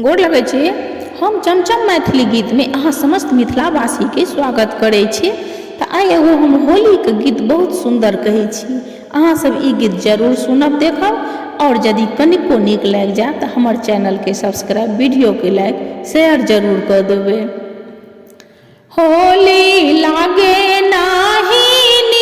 गोर लगै छी। हम चमचम मैथिली गीतमे अहाँ समस्त मिथिलावासीके स्वागत करै छी। तऽ आइ एगो हम होलीके गीत बहुत सुन्दर कहै छी। अहाँ सब ई गीत जरूर सुनब, देखब आओर यदि कनिको नीक लागि जाय तऽ हमर चैनलके सब्सक्राइब, वीडियोके लाइक, शेयर जरूर कऽ देबै। होली लागे नाही।